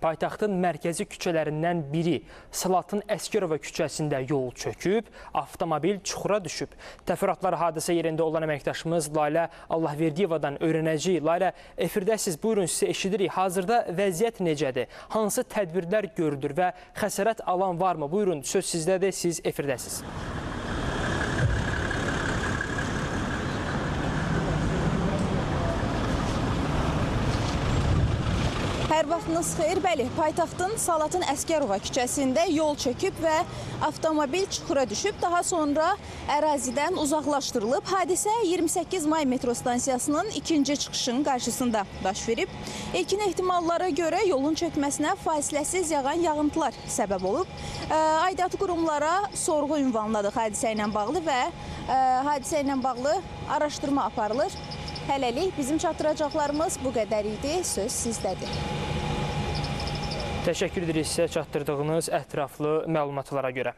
Paytaxtın mərkəzi küçələrindən biri Salatın Əsgərova küçəsində yol çöküb, avtomobil çuxura düşüb. Təfərrüatları hadisə yerində olan əməkdaşımız Lalə Allahverdiyevadan öyrənəcəyik. Lalə, efirdəsiz, buyurun, sizi eşidirik. Hazırda vəziyyət necədir? Hansı tədbirlər görülür və xəsarət alan varmı? Buyurun, söz sizdədir, siz efirdəsiz. Hər vaxtınız xeyir. Bəli, paytaxtın Salatın Əsgərova küçəsində yol çöküb və avtomobil çuxura düşüb. Daha sonra ərazidən uzaqlaşdırılıb. Hadisə 28 may metro stansiyasının ikinci çıxışının qarşısında baş verib. İlkin ehtimallara görə yolun çökməsinə fasiləsiz yağan yağıntılar səbəb olub. Aidiyyatı qurumlara sorğu ünvanladıq hadisə ilə bağlı və hadisə ilə bağlı araşdırma aparılır. Hələlik bizim çatdıracaqlarımız bu qədər idi. Söz sizdədir. Təşəkkür edirik sizə çatdırdığınız ətraflı məlumatlara görə.